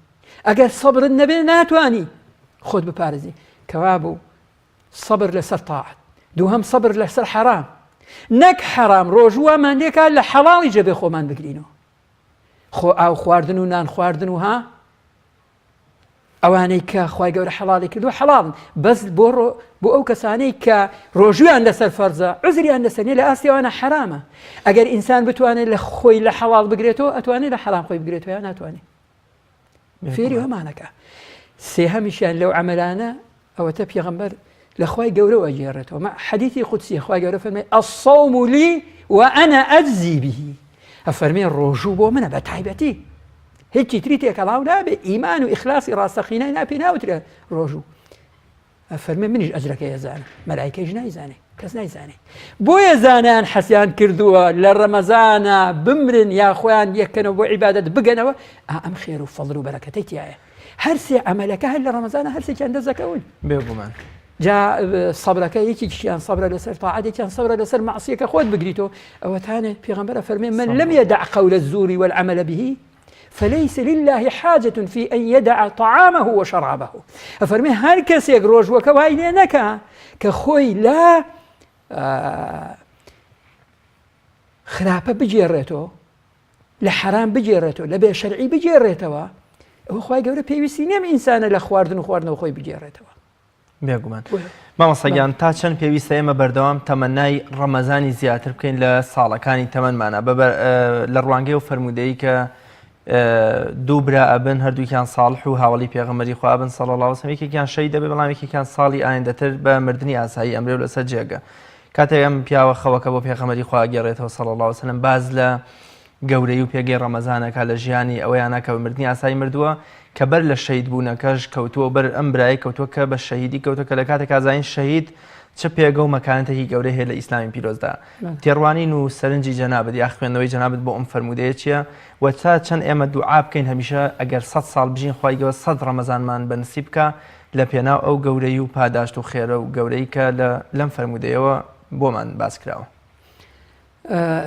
ئەگەر سەبرت نەبێ ناتوانی خۆت بپارێزی کەوابوو سەبر لەسەر تاعەت دووهەم سەبر لەسەر حەرام نەک حەرام ڕۆژوو وامان لێکا لە حەڵاڵی جەبێ خۆمان بگرینەوە خۆ ئاو خواردن و نان خواردن و ها ئەوانەی کە خی گەورە حەڵاڵی کردو حەڵاڵن بەس بۆ بۆ ئەو کەسانەی کە ڕۆژویان لەسەر فەرزە عزریان لەسەر نیە لە ئاستیوانە حرامە ئەگەر ئینسان بتوانێت لە خۆی لە حەڵاڵ بگرێتەوە ئەتوانێت لە حەرام خۆی بگرێتەوە یا ناتوانێت فێری هەمانەکە سێهەمیشیان لەو عملانە ئەوەتە پێغەمبەر لە خوای گەورەوە ئەگێڕێتەوە مە حەدیثی قودسیە خوای گەورە فەرمێ الصوم لي وأنا أجزي به ئەفەرمێ ڕۆژوو بۆ منە بە تایبەتی هیچی تری تێکەڵاو نابێ ئیمان و ئیخلاصی ڕاستەقینەی ناپێ ناوترێ ڕۆژوو ئەفەرمێ منیش ئەجرەکەی ئەزانم مەلایکەیش نایزانێ کەس نایزانێ بۆیە زانایان حەسیان کردووە لە ڕەمەزانە بمرن یا خۆیان یەکەنەوە بۆ عیبادەت بگەنەوە ئەم خێر و فەضل و بەرەکەتەی تایە هەرسێ عەمەلەکە هەر لە ڕەمەزانە هەرسێکیان دەست دەکەون. بێگومان. جا سەبرەکە یەکێکیان سەبرە لەسەر تاعەت یەکیان سەبرە لەسەر مەعسیەکە خۆت بگریتەوە ئەوەتانێ پێغەمبەر ئەفەرمێ من لم يدع قول الزور والعمل به فليس لله حاجة في أن يدع طعامه وشرابه ئەفەرمێ هەر کەسێک ڕۆژوەکە وای لێ نەکا کە خۆی لە خراپە بگێڕێتەوە لە حەرام بگێڕێتەوە لە بێ شەرعی بگێڕێتەوە ئەوە خوای گەورە پێویستی نییە ئەم ئینسانە لە خواردن و خواردنەوە خۆی بگێڕێتەوە. بێگومان مامۆستا گیان تا چەند پێویستە ئێمە بەردەوام تەمەنای ڕەمەزانی زیاتر بکەین لە ساڵەکانی تەمەنمانە لە ڕوانگەی و فەرموودەی کە دوو برا ئەبن هەردووکیان ساڵح و هاوڵی پێغەمبەری خوا بن صلی الله علیه وسلم یەکێکیان شەهید دەبێ بەڵام یەکێکیان ساڵی ئایندەتر بە مردنی ئاسایی ئەمرێ و لەسەر جێگە کاتێک ئەم پیاوە خەوەکە بۆ پێغەمبەری خوا ئەگێڕێتەوە صلی اللە علیە وسلم باس لە گەورەی و پێگەی ڕەمەزان ئەکا لە ژیانی ئەوەیانە کە بە مردنی ئاسایی مردووە کە بەر لە شەهید بوونەکەش کەوتووە بەر ئەم برای کەوتووە کە بە شەهیدی کەوتووە کە لە کاتێکا زانین شەهید چ پێگە و مەکانەتێکی گەورەی هەیە لە ئیسلامی پیرۆزدا تێڕوانین و سەرنجی جەنابت یا خوێندنەوەی جەنابت بۆ ئەم فەرموودەیە چییە و تا چەند ئێمە دوعا بکەین هەمیشە ئەگەر سەد ساڵ بژین خوای گەورە سەد ڕەمەزانمان بە نسیب بکا لە پێناو ئەو گەورەیی و پاداشت و خێرە و گەورەی کە لە لەم فەرموودەیەوە بۆمان باس کراوە.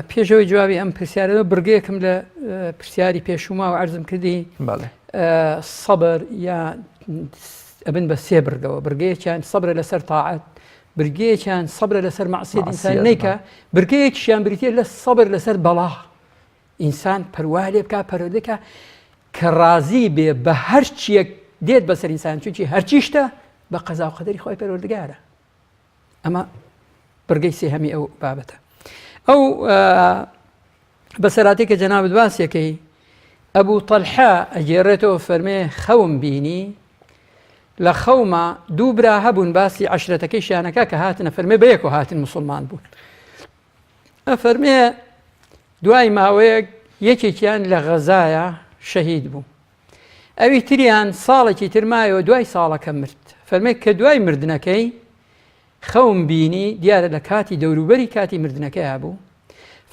پێش ئەوەی جوابی ئەم پرسیارەوە بڕگەیەکم لە پرسیاری پێشوو ماوە عەرزم کردی سەبر یا ئەبن بە سێ بڕگەوە بڕگەیەکیان سەبرە لەسەر تاعەت برگەیەکیان سەبرە لەسەر مەعسیەت ئینسان نیکە برگەیەکیان بریتە لە سەبر لەسەر بەڵا ئینسان پەروا لێ بکا پەروەردەکە کە ڕازی بێ بە هەر چیەک دێت بەسەر ئینسان چونکی هەرچی شتە بە قەزا و قەدەری خۆی پەروەردگارە ئەمە بڕگەی سێهەمی ئەو بابەتە ئەو بەسەراتێک کە جەنابت باسیەکەی ئەبوو تەلحە ئەگێڕێتەوە فەرمێ خەوم بینی لە خەوما دوو برا هەبوون باسی عشرەتەکەی شیانەکە کە هاتنە فەرمێ بەیەکەوە هاتن مسلمان بوون ئەفەرمێ دوای ماوەیەک یەکێکیان لە غەزایە شەهید بوو ئەوی تریان ساڵێکی تر مایەوە دوای ساڵەکە مرد فەرمێک کە دوای مردنەکەی خەوم بینی دیارە لە کاتی دەوروبەری کاتی مردنەکەیا بوو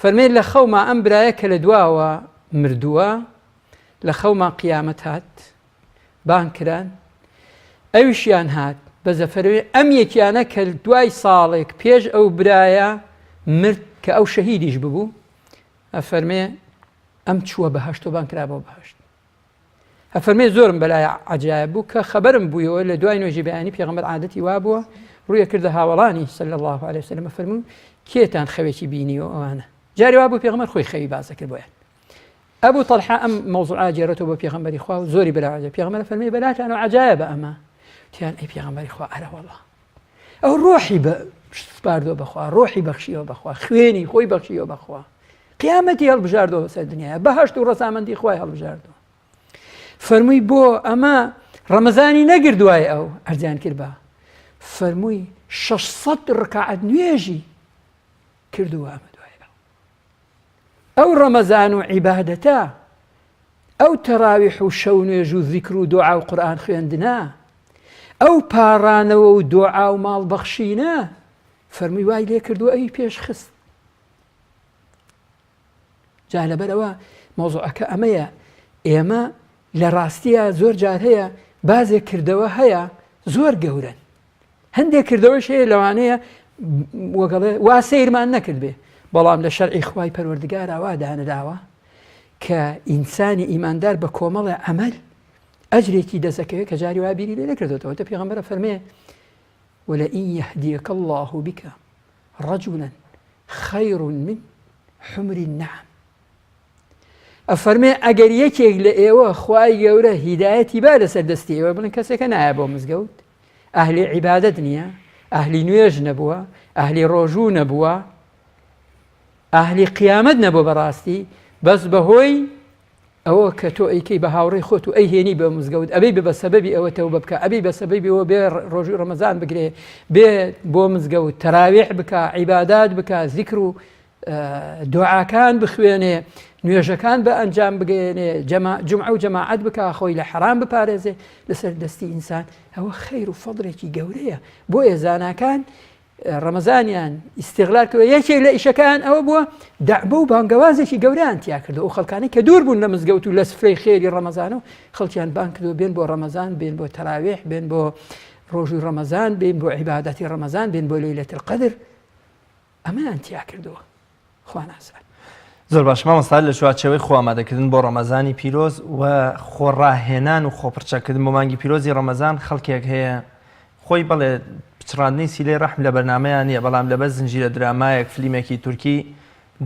فەرمێ لە خەوما ئەم برایە کە لە دواوە مردووە لە خەوما قیامەت هات بانگ کران ئەویشیان هات بە زەفەرەوێ ئەم یەکیانە کە دوای ساڵێک پێش ئەو برایە مرد کە ئەو شەهیدیش ببوو ئەفەرمێ ئەم چووە بەهەشت و بانگ کرا بۆ بەهەشت ئەفەرمێ زۆرم بەلای عەجایب بوو کە خەبەرم بوویەوە لە دوای نوێژی بەیانی پێغەمبەر عادەتی وابووە ڕوویە کردە هاوەڵانی صلی الله علیه وسلم فەرموو کێتان خەوێکی بینیوە ئەوانە جاری وا بوو پێغەمبەر خۆی خەوی باس دەکرد بۆیان. ئەبو تەلحە ئەم مەوزوعە گێڕێتەوە بۆ پێغەمبەری خوا و زۆری بەلا عەجەب پێغەمبەر فەرمی بەلاتانەوە عەجایبە ئەمە تیان ئەی پێغەمبەری خوا ئەرە وەڵا ئەو ڕۆحی بە سپاردووە بەخوا ڕۆحی بەخشیەوە بەخوا خوێنی خۆی بەخشیەوە بەخوا قیامەتی هەڵبژاردەوە سەر دنیا بەهشت و ڕەزامەندی خوای هەڵبژاردووە فەرمووی بۆ ئەمە ڕەمەزانی نەگرت دوای ئەو ئەرزیان کرد بە فەرمووی 600 ڕکعات نوێژی کردووە ئەمە دوای ئەو ئەو ڕەمەزان و عیبادەتە ئەو تەراویح و شەو نوێژ و زیکر و دوعا و قورئان خوێندنە ئەو پاڕانەوە و دوعا و ماڵ بەخشینە فەرمووی وای لێ کردووە ئەوی پێش خست جا لەبەرئەوە مەوزوعەکە ئەمەیە ئێمە لە ڕاستیە زۆر جار هەیە بازێک کردەوە هەیە زۆر گەورن هەندێک کردەوەش هەیە لەوانەیە وەگەڵێ وا سەیرمان نەکرد بێ بەڵام لە شەرعی خوای پەروەردگارا وا دانراوە کە ئینسانی ئیماندار بە کۆمەڵێ عەمەل ئەجرێکی دەسەکەوێت کە جاری وا بیری لێ نەکردێتەوە تە پێغەمبەرە فەرمێ ولئن يهديك الله بك رجلا خیر من حمر النعم ئەفەرمێ ئەگەر یەکێک لە ئێوە خوای گەورە هیدایەتی با لەسەر دەستی ئێوە بڵێن کەسێکە نایە بۆ مزگەوت ئەهلی عیبادەت نییە ئەهلی نوێژ نەبووە ئەهلی ڕۆژوو نەبووە ئەهلی قیامەت نەبووە بەڕاستی بەس بەهۆی ئەوە کە تۆ ئەیکەی بە هاوڕێی خۆت و ئەیهێنی بە مزگەوت ئەبەی بە سەبەبی ئەوە تەوبە بکە ئەبی بە سەبەبی ئەوە بێ ڕۆژووی ڕەمەزان بگرێ بێ بۆ مزگەوت تەراویح بکە عیبادات بکە زیکر و دوعاکان بخوێنێ نوێژەکان بە ئەنجام بگەێنێ جمعە و جەماعەت بکە خۆی لە حرام بپارێزێ لەسەر دەستی ئینسان ئەوە خەیر و فەضلێکی گەورەیە بۆیە زاناکان ڕەمەزانیان ئیستیغلال کردوە یەکێک لە ئیشەکان ئەوە بووە دەعبە و بانگەوازێکی گەورەیان تیا کردو ئەو خەڵکانی کە دوور بوون لە مزگەوت و لە سفرەی خێری ڕەمەزان و خەڵکیان بانگ کردو بێن بۆ ڕەمەزان بێن بۆ تەراویح بێن بۆ ڕۆژوی ڕەمەزان بێن بۆ عیبادەتی ڕەمەزان بێن بۆ لەیلەت القدر ئەمەیان تیا کردووە خواناسان. زۆر باش مامۆستا لە چوارچێوەی خۆ ئامادەکردن بۆ ڕەمەزانی پیرۆز و خۆ ڕاهێنان و خۆپڕچەکردن بۆ مانگی پیرۆزی ڕەمەزان خەڵکێک هەیە خۆی بەڵێ پچڕاندنی سیلەی ڕەحم لە بەرنامەیان نییە بەڵام لەبەر زنجیرە درامایەک فلیمێکی تورکی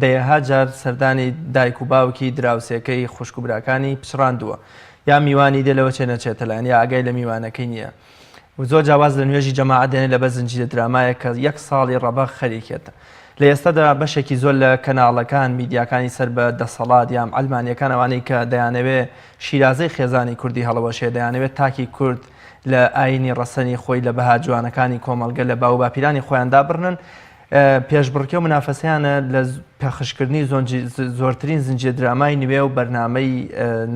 دەیەها جار سەردانی دایک و باوکی دراوسێکەی خوشک و براکانی پچڕاندووە یا میوانی دێ لەوە چێ نەچێتە لایان یا ئاگای لە میوانەکەی نییە و زۆر جا واز لە نوێژی جەماعەت دێنێ لەبەر زنجیرە درامایەک کە یەک ساڵی ڕەبەق خەریکێتە. لە ئێستادا بەشێکی زۆر لە کەناڵەکان، میدیاکانی سەر بە دەسەڵات یان عەلمانیەکان ئەوانەی کە دەیانەوێ شیرازەی خێزانی کوردی هەڵەوەشێ، دەیانەوێت تاکی کورد لە ئایینی ڕەسەنی خۆی، لە بەها جوانەکانی کۆمەڵگە، لە باووباپیرانی خۆیان دابڕنن، پێشبڕکێ و منافەسەیانە لە پەخشکردنی زۆرترین زنجیرە درامای نوێ و بەرنامەی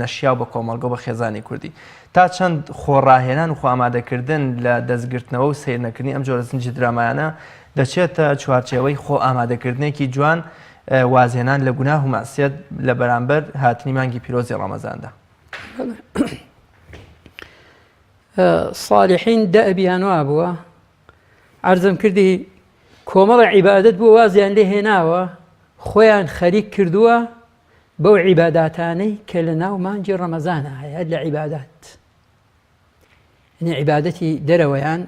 نەشیاو بە کۆمەڵگە و بە خێزانی کوردی. تا چەند خۆ ڕاهێنان و خۆ ئامادەکردن لە دەستگرتنەوە و سەیرنەکردنی ئەم جۆرە زنجیرە درامایانە دەچێتە چوارچێوەی خۆ ئامادەکردنێکی جوان وازهێنان لە گوناه و مەعسیەت لە بەرامبەر هاتنی مانگی پیرۆزی ڕەمەزاندا؟ صالحین دەئبیان وابووە عەرزم کردی کۆمەڵە عیبادەت بووە وازیان لێ هێناوە خۆیان خەریک کردووە بەو عیباداتانەی کە لە ناو مانگی ڕەمەزانە هەیە لە عیبادات یعنی عیبادەتی دەرەوەیان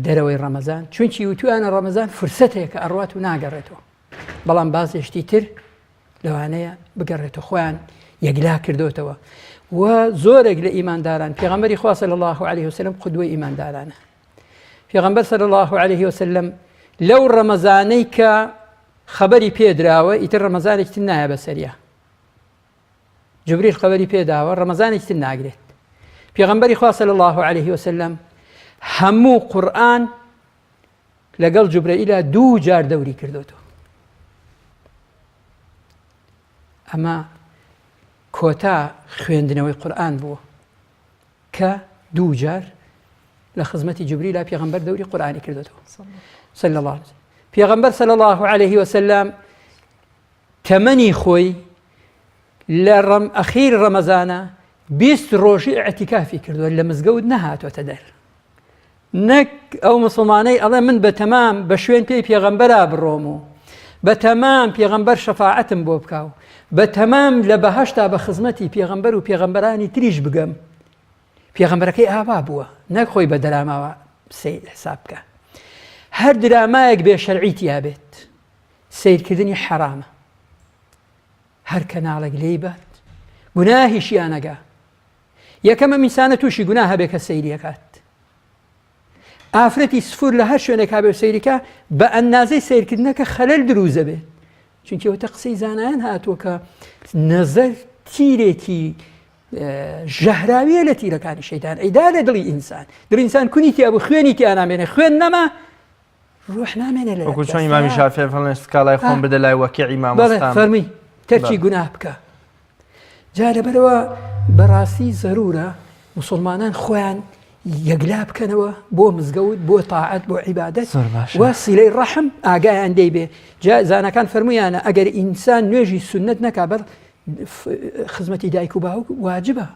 دەرەوەی ڕەمەزان چونکی وتویانە ڕەمەزان فرسەتێکە ئەڕوات و ناگەڕێتەوە بەڵام بازێشتی تر لەوانەیە بگەڕێتە خۆیان یەکلا کردوتەوە و زۆرێک لە ئیمانداران پێغەمبەری خوا صلی الله علیه وسلم قدوەی ئیماندارانە پێغەمبەر صلی الله علیه وسلم لەو ڕەمەزانەی کە خەبەری پێدراوە ئیتر ڕەمەزانێکی تر نایە بەسەریا جبریل خەبەری پێداوە ڕەمەزانێکی تر ناگرێت پێغەمبەری خوا صلی الله علیه وسلم هەموو قورئان لەگەڵ جوبرەئیلا دوو جار دەوری کردوتەوە ئەمە کۆتا خوێندنەوەی قورآن بووە کە دوو جار لە خزمەتی جوبریلا پێغەمبەر دەوری قورآانی کردوتەوە صلى الله عليه پێغەمبەر صلى الله عليه وسلم تەمەنی خۆی لە ڕەم ئەخیر ڕەمەزانە 20 ڕۆژی ئەتیکافی کردووە لە مزگەوت نەهاتوەتە دەر نەک ئەو موسڵمانەی ئەڵێ من بەتەمام بە شوێن پێی پێغەمبەرا بڕۆم و بەتەمام پێغەمبەر شەفاعەتم بۆ بکا و بەتەمام لە بەهەشتا بە خزمەتی پێغەمبەر و پێغەمبەرانی تریش بگەم پێغەمبەرەکەی ئاوا بووە نەک خۆی بە دەراماوە سەیر حساب بکە. هەر درامایەک بێ شەرعی تیا بێت سەیرکردنی حەرامە هەر کەناڵێک لێی بات گوناهیشیان ئەگا یەکەم ئەم ئینسانە تووشی گوناه هەبێ کە سەیری ئەکات ئافرەتی سفور لە هەر شوێنێک هابێ و سەیریکا بە ئەندازەی سەیرکردنەکە خەلەل دروست دەبێت چونکی ئەوتە قسەی زانایان هاتووە کە نەزەر تیرێکی ژەهراویە لە تیرەکانی شەیتان ئەیدا لە دڵی ئینسان دڵی ئینسان کونی تیا بوو خوێنی تیا نامێنێ خوێن نەما ڕۆح نامێنێ لە وەکو چۆن ئیمامی شافعی فەرمووی سکاڵای خۆم بدە لای وەکیعی مامۆستام فەرمی تەرکی گوناه بکە جا لەبەرەوە بەڕاستی زەرورە مسلمانان خۆیان یەکلا بکەنەوە بۆ مزگەوت بۆ تاعەت بۆ عیبادەت و سیلەی ڕەحم ئاگایان دەی بێ جا زانەکان فەرمویانە ئەگەر ئینسان نوێژی سنت نەکا بەر خزمەتی دایک و باوک واجبە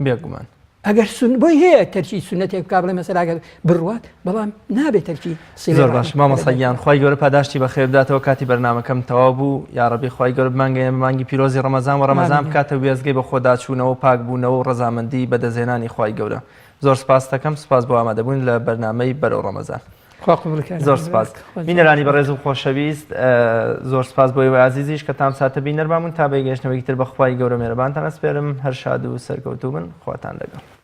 بێگومان ئەگەر سون بۆی هەیە تەرکی سونەتێک بکا بڵێ مەسەلا ئەگەر بڕوات بەڵام نابێت تەرکی زۆر باش مامۆستا گیان خوای گەورە پاداشتی بەخێر بداتەوە کاتی بەرنامەکەم تەواو بوو یاڕەبی خوای گەورە بمانگەیەنە بە مانگی پیرۆزی ڕەمەزان و ڕەمەزان بکاتە وێستگەی بەخۆداچوونەوە و پاکبوونەوە و ڕەزامەندی بەدەستهێنانی خوای گەورە زۆر سپاست دەکەم سپاس بۆ ئامادەبوون لە بەرنامەی بەرەو ڕەمەزان خوا قبوڵ کات زۆر سپاس بینەرانی بەڕێز و خۆشەویست زۆر سپاس بۆ ئێوە ئازیزیش کە تام ساتە بینەرمان بوون تا بەگەیشتنەوەی تر بە خوای گەورە مێرەبانتان ئەسپێرم هەر شاد و سەرکەوتوو بن خواتان لەگەڵ.